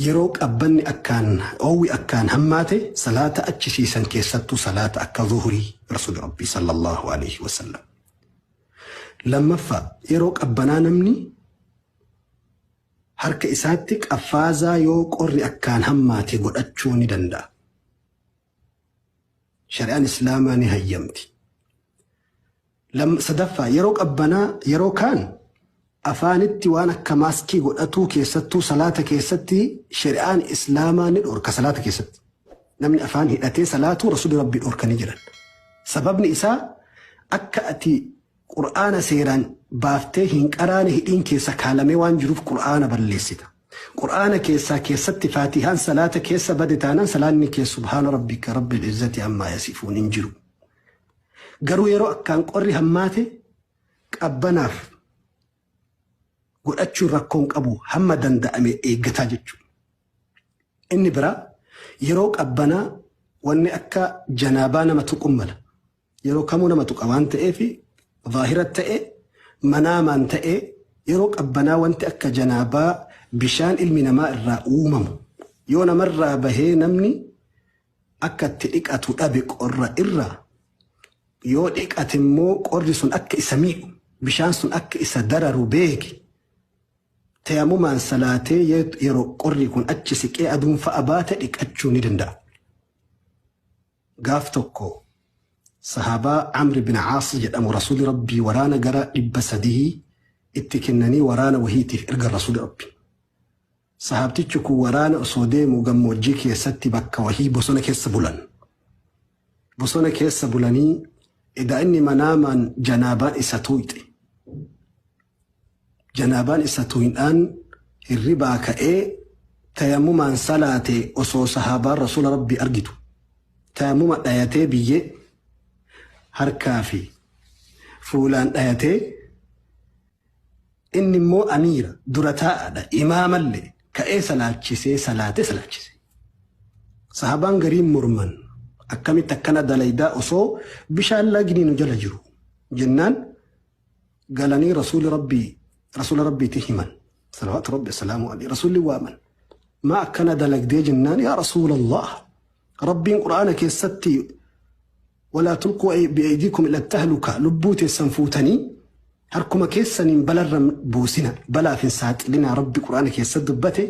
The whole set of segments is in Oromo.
Yeroo qabbanni akkaan oowwi akkaan hammaate salaata achisiisan, keessattuu salaata akka zuhurii Rasuuli Rabbii sallallahu alaihi wasallam. Lammaffaa, yeroo qabbanaa namni harka isaatti qaffaazaa yoo qorri akkaan hammaate godhachuu ni danda'a. Shari'aan Islaamaa ni hayyamti. Sadaffaa, yeroo qabbanaa yeroo kaan afaanitti waan akka maaskii godhatuu, keessattuu salaata keessatti, shari'aan Islaamaa ni dhorka salaata keessatti. Namni afaan hidhatee salaatuu Rasuulli Rabbii dhorkanii jiran. Sababni isaa akka ati Qur'aana seeraan baaftee hin qaraane hidhiin keessa kaalamee waan jiruuf Qur'aana balleessita. Qur'aana keessaa keessatti Faatihaan salaata keessa bade taanaan salaanni kee subhaana rabbika rabbil izzati ammaa yasifuun hin jiru. Garuu yeroo akkaan qorri hammaate qabbanaaf godhachuun rakkoon qabu, hamma danda'ame eeggataa jechuudha. Inni biraa, yeroo qabbanaa wanni akka janaabaa nama tuqun mala. Yeroo kamuu nama tuqa waan ta'eef, zaahira ta'e manaamaan ta'e, yeroo qabbanaa wanti akka janaabaa, bishaan ilmi namaa irraa uumamu, yoo namarraa bahee namni akka itti dhiqatu dhabe qorra irraa, yoo dhiqate immoo qorri sun akka isa miidhu, bishaan sun akka isa dararu beeke, tayamumaan salaatee yeroo qorri kun achi siqee aduun fa'a baate dhiqachuu ni danda'a. Gaaf tokko sahaabaa Amr bin Caas jedhamu Rasuulli Rabbii waraana gara 300 itti kennanii waraana wahiitiif erga Rasuulli Rabbii. Sahaabtichi kun waraana osoo deemu gammoojjii keessatti bakka wahii bosona keessa bulan. Bosona keessa bulanii edaa inni manaamaan janaabaan isa tuuyxe. Janaabaan isa tuuynaan hirribaa ka'ee tayammumaan salaate osoo sahaabaan Rasuula Rabbii argitu. Tayammuma dhayatee biyyee harkaa fi fuulaan dhayatee, inni immoo amiira dura taa'aadha, imaamallee, ka'ee salaachisee salaatee salaachise. Sahabaan gariin morman, akkamitti akkana dalaydaa osoo bishaan lagni nu jala jiru jennaan, galanii rasuuli Rabbii Rasuula Rabbiitti himan. Salawaatu Rabbi salaamu alayhi. Rasuulli waaman. Maa akkana dalagdee jennaan, yaa Rasuulallah, Rabbiin Qur'aana keessatti walaa tulquu bi'aydiikum ila tahluka, lubbuu teessan fuutanii harkuma keessaniin balarra buusina, balaaf hin saaxilinaa, Rabbi Qur'aana keessatti dubbate,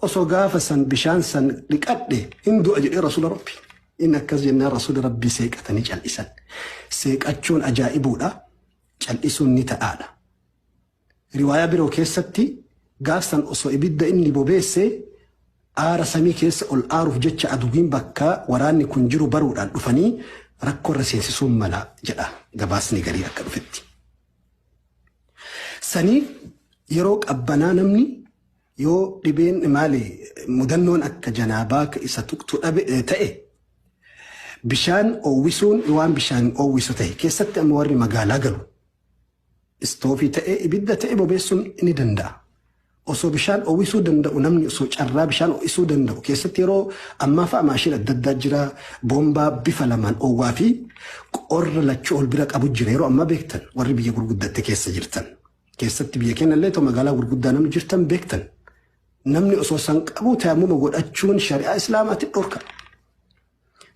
osoo gaafa san bishaan san dhiqadhe hin du'a jedhee Rasuula Rabbi. Inni akkas jennaan Rasuula Rabbii seeqatanii cal'isan. Seeqachuun ajaa'ibuudha. Cal'isuun ni ta'aadha. Riwaayaa biroo keessatti gaafsan osoo ibidda inni bobeesse aara samii keessa ol aaruuf jecha aduwwiin bakka waraanni kun jiru baruudhaan dhufanii rakkoo irra seensisuun mala jedha gabaasni garii akka dhufetti. Saniif yeroo qabbanaa namni yoo dhibeen maali mudannoon akka janaabaa isa tuqtu dhabe ta'e, bishaan oowwisuun, waan bishaan oowwisu ta'e, keessatti amma warri magaalaa galu istoofii ta'e ibidda ta'e bobeessuun ni danda'a. Osoo bishaan oowwisuu danda'u namni, osoo carraa bishaan oowwisuu danda'u, keessatti yeroo ammaa fa'a maashina adda addaa jira, boombaa bifa lamaan oowwaa fi qorra lachuu ol bira qabu jira yeroo ammaa, beektan warri biyya gurguddatte keessa jirtan. Keessatti biyya keenya illee magaalaa gurguddaa namni jirtan beektan. Namni osoo san qabu tayammuma godhachuun shari'aa Islaamaatti dhorka.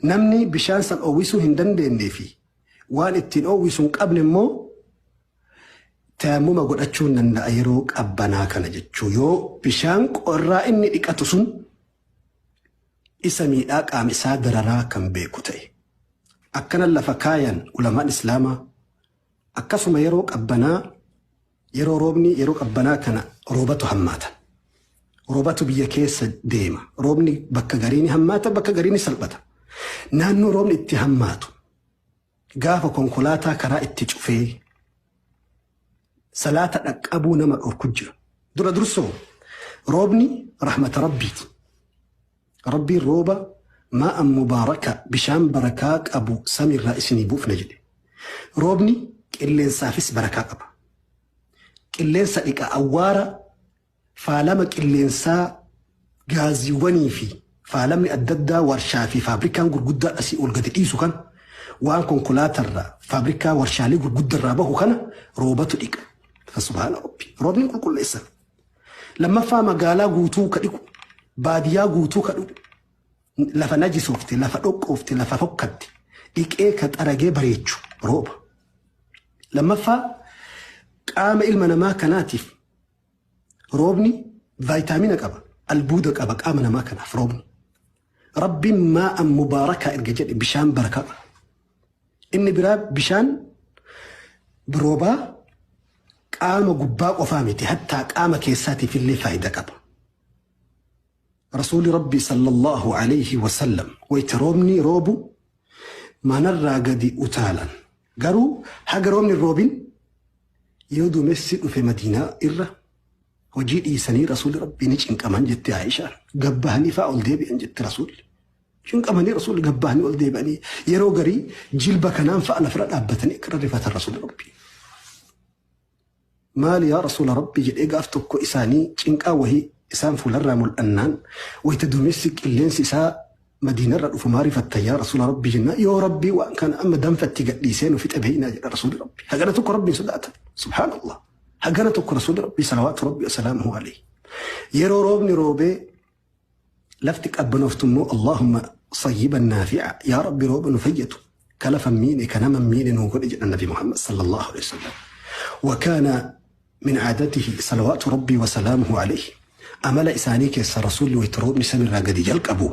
Namni bishaan san oowwisuu hin dandeenyee fi waan ittiin oowwisu hin qabne immoo tayammuma godhachuu hin danda'a yeroo qabbanaa kana jechuu, yoo bishaan qorraa inni dhiqatu sun isa miidhaa, qaama isaa dararaa kan beeku ta'e. Akkana lafa kaayan ulamaan Islaamaa. Akkasuma yeroo qabbanaa, yeroo roobni, yeroo qabbanaa kana roobatu hammaata. Roobatu biyya keessa deema. Roobni bakka garii ni hammaata, bakka garii ni salphata. Naannoo roobni itti hammaatu gaafa konkolaataa karaa itti cufee salaata dhaqqabuu nama dhorku jira. Dura dursoo roobni rahmata Rabbiiti. Rabbiin rooba maa'an mubaaraka, bishaan barakaa qabu samiirraa isinii buufna jedhe. Roobni qilleensaafis barakaa qaba. Qilleensa dhiqa, awwaara faalama qilleensaa, gaaziiwwanii fi faalamni adda addaa warshaa fi faabrikaan gurguddaa asii ol gadi dhiisu kan waan konkolaatarraa, faabrikaa, warshaalee gurguddarraa bahu kana roobatu dhiqa. Subhaana Rabbi. Roobni qulqulleessa. Lammaffaa, magaalaa guutuu ka dhiqu. Baadiyyaa guutuu ka dhugu lafa najisoofte, lafa dhoqqoofte, lafa fokkatte dhiqee ka xaragee bareechu rooba. Lammaffaa, qaama ilma namaa kanaatiif roobni vaayitaamina qaba, albuuda qaba qaama namaa kanaaf roobni. Rabbiin maa'an mubaarakaa erga jedhe bishaan barakaa qaba. Inni biraa, bishaan roobaa qaama gubbaa qofaa miti, hattaa qaama keessaatiif illee faayidaa qaba. Rasuulli Rabbi sallallahu alayhi wasallam wayita roobni roobu manarraa gadi utaalan. Garuu haga roobni hin roobin yoo duumessi dhufe Madiinaa irra, hojii dhiisanii Rasuulli Rabbii ni cinqaman jette Aishaan. Gabbahanii fa'aa ol deebi'an jette Rasuulli. Cinqamanii Rasuulli gabbahanii ol deebi'anii yeroo garii jilba kanaan fa'a lafarra dhaabbatanii akka rarrifatan Rasuulli Rabbii. Maali yaa Rasuula Rabbii jedhee gaaf tokko isaanii cinqaa wahii isaan fuularraa mul'annaan, wayita duumessi qilleensi isaa Madiinarra dhufu maa rifattan yaa Rasuula Rabbii jennaan, yoo Rabbii waan kana amma danfatti gadhiisee nu fixe beeynaa jedha Rasuulli Rabbii. Hagana tokko Rabbiin sodaatan. Subhaanallah. Hagana tokko Rasuulli Rabbii salawaatu Rabbii wasalaamuhu alayhi. Yeroo roobni roobee lafti qabbanooftu immoo, Allahumma sayyiban naafi'a, yaa Rabbi rooba nu fayyadu, ka lafa miine, ka nama miine nuu godhe jedha Nabi Muhammad sallallahu alaihi wasallam. وكان من عادته صلوات ربي وسلامه عليه، amala isaanii keessa, Rasuulli wayita roobni samirraa gadi jalqabu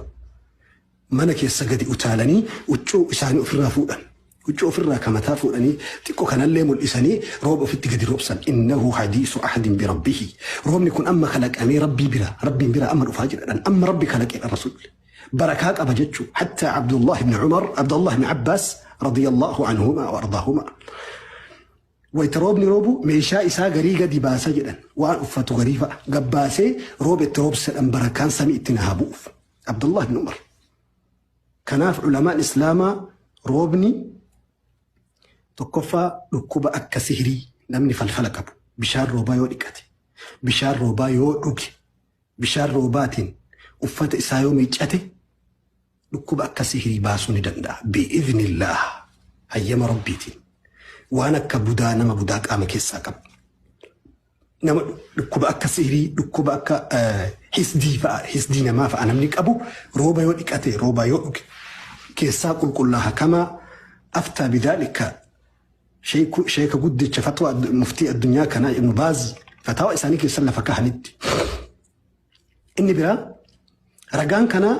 mana keessa gadi utaalanii huccuu isaanii ofirraa fuudhan. Huccuu ofirraa kamataa fuudhanii xiqqoo kanallee mul'isanii rooba ofitti gadi roobsan. إنه حديث عهد بربه. Roobni kun amma kalaqamee Rabbii bira, Rabbiin bira amma dhufaa jira. Amma Rabbi kalaqeedha Rasuulli. Barakaa qaba jechuu. Hatta Abdullah ibn Umar, Abdullah ibn Abbas رضي الله عنهما وأرضاهما. Wayita roobni roobu meeshaa isaa garii gadi baasa jedhan, waan uffatu garii fa'a gabbaasee rooba itti roobsedhan, barakaan samii itti haa bu'uuf. Abdullah ibn Umar. Kanaaf ulamaan Islaamaa roobni tokkoffaa dhukkuba akka sihirii namni falfala qabu bishaan roobaa yoo dhiqate, bishaan roobaa yoo dhuge, bishaan roobaatiin uffata isaa yoo miiccate, dhukkuba akka sihirii baasuu ni danda'a. بإذن الله, hayyama Rabbiitiin. Waan akka budaa, nama budaa qaama keessaa qabu. Nama dhukkuba akka sihirii, dhukkuba akka hisdii fa'a, hisdii namaa fa'a namni qabu rooba yoo dhiqate, rooba yoo dhuge keessaa qulqullaaha. كما أفتى بذلك sheeka guddicha fatwa muftii addunyaa kanaa Ibnu Baaz fataawa isaanii keessa lafa kahanitti. Inni biraa, ragaan kanaa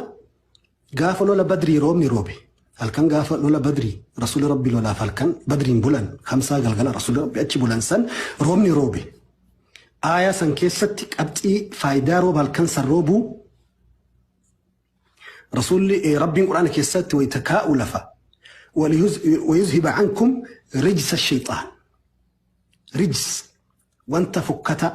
gaafa lola Badrii roobni roobe. Halkan gaafa lola Badrii Rasuulli Rabbi lolaaf halkan Badriin bulan, 5 galgala Rasuulli Rabbi achi bulan san roobni roobe. Aayaa san keessatti qabxii faayidaa rooba halkan san roobuu Rasuulli Rabbiin Quraana keessatti wayita kaa'u lafa ويذهب عنكم رجس الشيطان. رجس wanta fokkata,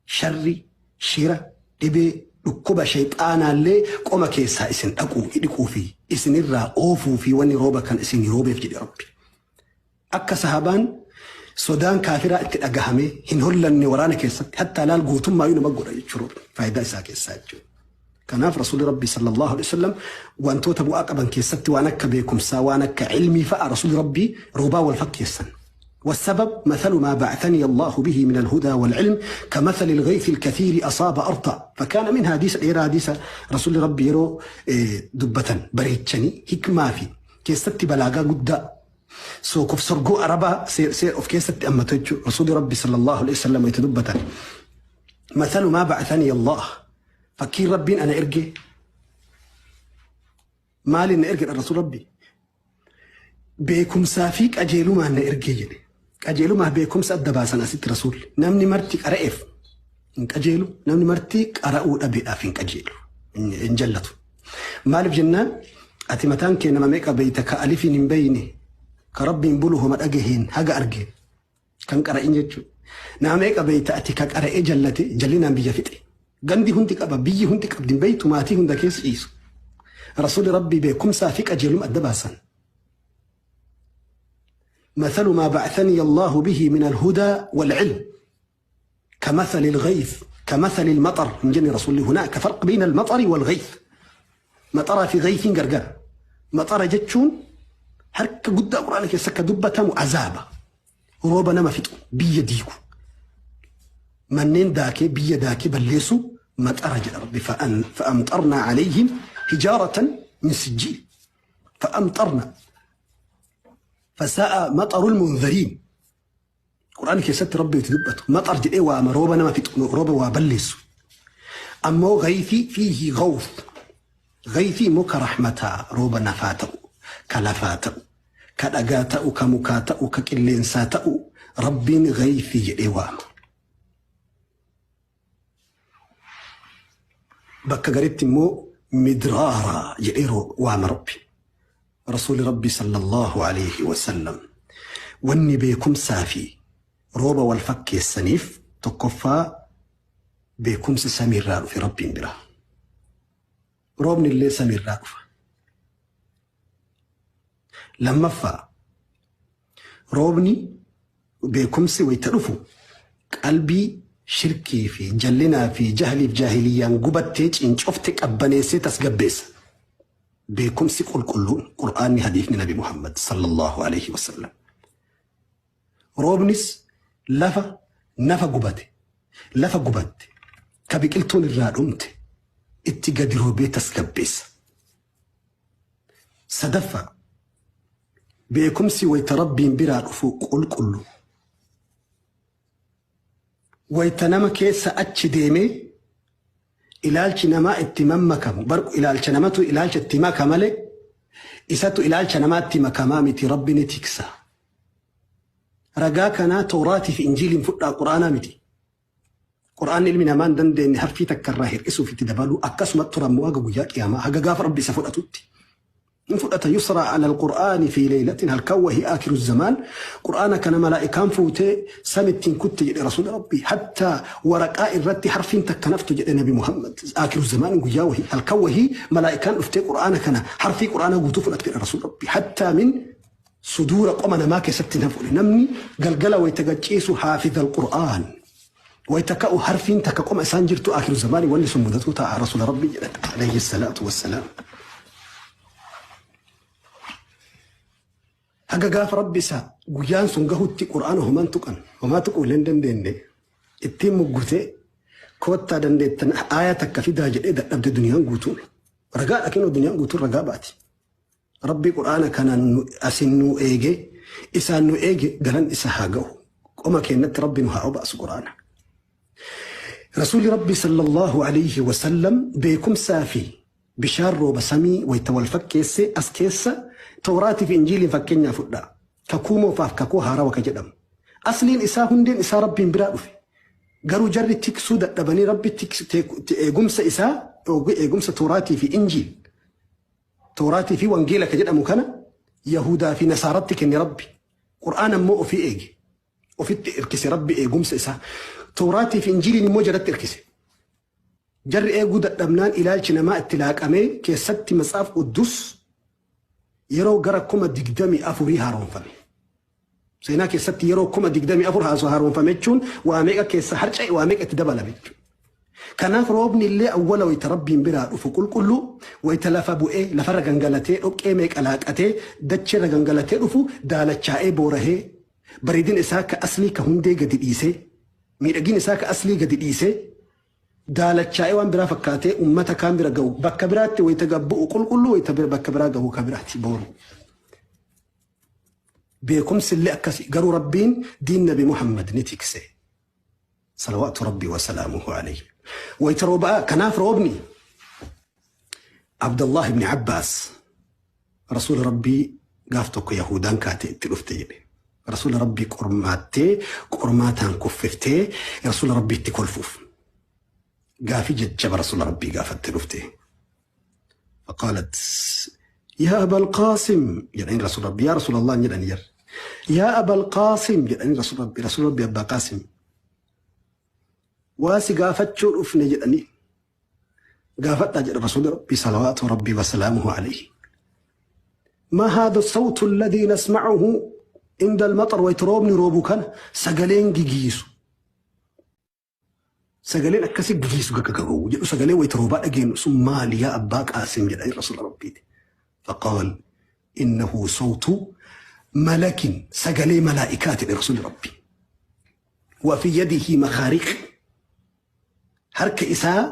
sharri, shira, dhibee, dhukkuba shayxaanaallee qoma keessaa isin dhaquu dhiquu fi isinirraa oofuu fi wanni rooba kan isin roobeef jedhe Rabbi. Akka sahabaan sodaan kaafiraa itti dhagahamee hin hollanne waraana keessatti hattaa laal guutummaa nama godha jechuudha faayidaa isaa keessaa jechuudha. Kanaaf Rasuulli Rabbi sallallahu alaihi wasallam wantoota bu'aa qaban keessatti waan akka beekumsaa, waan akka ilmii fa'a Rasuulli Rabbi roobaa wal fakkeessan. والسبب مثل ما بعثني الله به من الهدى والعلم كمثل الغيث الكثير أصاب أرضا فكان منها حديث إيرا حديث رسول ربي يرو دبة بريتشني حكمة في كيستي بلاغا قد سوكف سرقو أربا سير سير of keessatti أمتج رسول ربي صلى الله عليه وسلم يتدبة مثل ما بعثني الله, fakkiin Rabbiin ana erge maaliin na erge? Rasuul Rabbi beekumsaa fi qajeelumaan na ergee jedhe. Qajeelumaa beekumsa adda baasan asitti Rasuulli. Namni marti qara'eef hin qajeelu, namni marti qara'uu dhabeedhaaf hin qajeelu, hin jallatu. Maaliif jennaan, ati mataan kee nama meeqa beeyta ka alifiin hin beeyne, ka Rabbiin bulu homa dhagaheen haga arge kan qara'in jechuudha. Nama meeqa beeyta ati ka qara'ee jallate, jallinaan biyya fixe? Gandi hundi qaba, biyyi hundi qabdi, hin beeytu, maatii hunda keessa ciisu. Rasuulli Rabbii beekumsaa fi qajeeluma adda baasan. مثل ما بعثني الله به من الهدى والعلم كمثل الغيث، كمثل المطر من جن رسول. هناك فرق بين المطر والغيث. مطر في غيث gargar. مطر jechuun harka guddaa Quraana keessa akka dubbatamu azaaba. Rooba nama fixu, biyya diigu. Manneen daakee, biyya daakee balleessu Maxara jedha Rabbi fa'amxarnaa calayhim hijaaratan min sijjiil fa'amxarnaa fasa'a maxarul munzariin. Qur'aana keessatti Rabbi itti dubbatu maxar jedhee waama rooba nama fixu rooba waa balleessu. Ammoo gayfii fiihi gawf gayfii immoo ka rahmataa rooba nafaa ta'u ka lafaa ta'u ka dhagaa ta'u ka mukaa ta'u ka qilleensaa ta'u Rabbiin gayfii jedhee waama. Bakka garitti immoo midraaraa jedhee waama Rabbi. Rasuuli Rabbi sallallahu alayhi wa sallam wanni beekumsaa fi rooba wal fakkeessaniif tokkoffaa beekumsi samiirraa dhufe Rabbiin bira. Roobni illee samiirraa dhufa. Lammaffaa roobni beekumsi wayita dhufu qalbii shirkii fi jallinaa fi jahliif jaahiliyyaan gubattee cincofte qabbaneessee tasgabbeessa. Beekumsi qulqulluun Qur'aanni hadiifni Nabi Muhammad sallallahu alaihi wasallam. Roobnis lafa nafa gubate lafa gubatte ka biqiltuun irraa dhumte itti gadi roobee tasgabbeessa. Sadaffaa beekumsi wayita Rabbiin biraa dhufu qulqullu. Wayita nama keessa achi deemee ilaalchi namaa itti mammakamu barqu ilaalcha namatu ilaalcha itti maka malee isatu ilaalcha namaatti makamaa miti Rabbi ni tiksa. Ragaa kanaa Tooraatii fi Injiiliin fudhaa Qur'aanaa miti. Qur'aanni ilmi namaa hin dandeenye harfii takka irraa hir'isuuf itti dabaluu akkasumatti turammoo haga guyyaa qiyaamaa haga gaafa Rabbi isa fudhatutti. In fudhata yusra ala alqur'aani fi laylatin halkan wahi aakiru zamaan Qur'aana kana malaa'ikaan fuutee samittiin kutte jedhe Rasuuli Rabbi hattaa waraqaa irratti harfiin takka naftu jedhe Nabi Muhammad aakiru zamaan guyyaa wahi halkan wahi malaa'ikaan dhuftee Qur'aana kana harfii Qur'aana guutuu fudhatte jedhe Rasuuli Rabbi hattaa min suduura qoma namaa keessatti hin hafu namni galgala wayita gacciisu haafiza alqur'aan wayita ka'u harfiin takka qoma isaan jirtu aakiru zamaanii wanni sun mudatuu ta'a Rasuula Rabbi jedhan alayhi salaatu wassalaam. Haga gaafa Rabbi isaa guyyaan sun gahutti Qur'aana homaan tuqan homaa tuquu illee hin dandeenye ittiin muggutee koottaa dandeettan aayaa takka fidaa jedhee dadhabde duniyaan guutuun ragaadha kennu duniyaan guutuun ragaa baati. Rabbi Qur'aana kanaan asin nu eege isaan nu eege galan isa haa gahu qoma keenyatti Rabbi nu haa obaasu Qur'aana. Rasuulli Rabbi sallallahu alayhi wa sallam beekumsaa fi bishaan rooba samii wayita wal fakkeesse as keessa Tooraatii fi Injiiliin fakkeenyaa fudhaa. Kakuu moofaaf kakuu haarawa ka jedhamu. Asliin isaa hundeen isaa Rabbiin biraa dhufe. Garuu jarri tiksuu dadhabanii Rabbi eegumsa isaa eegumsa Tooraatii fi Injiil. Tooraatii fi Wangeela ka jedhamu kana Yahudaa fi Nasaaratti kenne Rabbi. Qur'aan ammoo ofii eege. Ofitti hirkise Rabbi eegumsa isaa. Tooraatii fi Injiiliin immoo jalatti hirkise. Jarri eeguu dadhabnaan ilaalchi namaa itti laaqamee keessatti Matsaaf Quddus yeroo gara 24,000 haaromfame. Seenaa keessatti yeroo 24,000 haaromfame jechuun waa meeqa keessa harca'e waa meeqa itti dabalame jechuudha. Kanaaf roobni illee awwala wayita Rabbiin biraa dhufu qulqulluu wayita lafa bu'ee lafarra gangalatee dhoqqee meeqa laaqatee dacheerra gangalatee dhufu daalachaa'ee boorahee bareedina isaa ka aslii ka hundee gadi dhiisee miidhagina isaa ka aslii gadi dhiisee daalachaa'ee waan biraa fakkaatee uummata kaan bira gahu bakka biraatti wayita gabbu'u qulqulluu wayita bakka biraa gahu ka biraatti booru. Beekumsi illee akkasi garuu Rabbiin diin Nabi Muhammad ni tikse. Salawaatu Rabbii wa salaamuhu alayhi. Wayita roobaa kanaaf roobni Abdallah ibn Abbaas Rasuula Rabbii gaaf tokko Yahudaan kaatee itti dhufte jedhe. Rasuula Rabbii qormaattee qormaataan kuffiftee Rasuula Rabbii itti kolfuuf. Gaafii jajjaba Rasuula Rabbii gaafatte dhufte. فقالت يا أبا القاسم يعني رسول ربي يا رسول الله يعني ير يا أبا القاسم يعني رسول ربي رسول ربي أبا قاسم واسي قافت أفني يعني قافت أجل رسول ربي صلوات ربي وسلامه عليه ما هذا الصوت الذي نسمعه عند المطر ويتروبني روبو كان سقلين جيسو Sagaleen akkasii gigiisu gaggagahu jedhu sagalee wayita roobaa dhageenyu sun maali yaa abbaa Qaasim jedhanii rasuula Rabbiiti. Faqaal innahu sawtu malakin sagalee malaa'ikaati jedhe rasuulli Rabbi. Wa fi yadihi makaariq harka isaa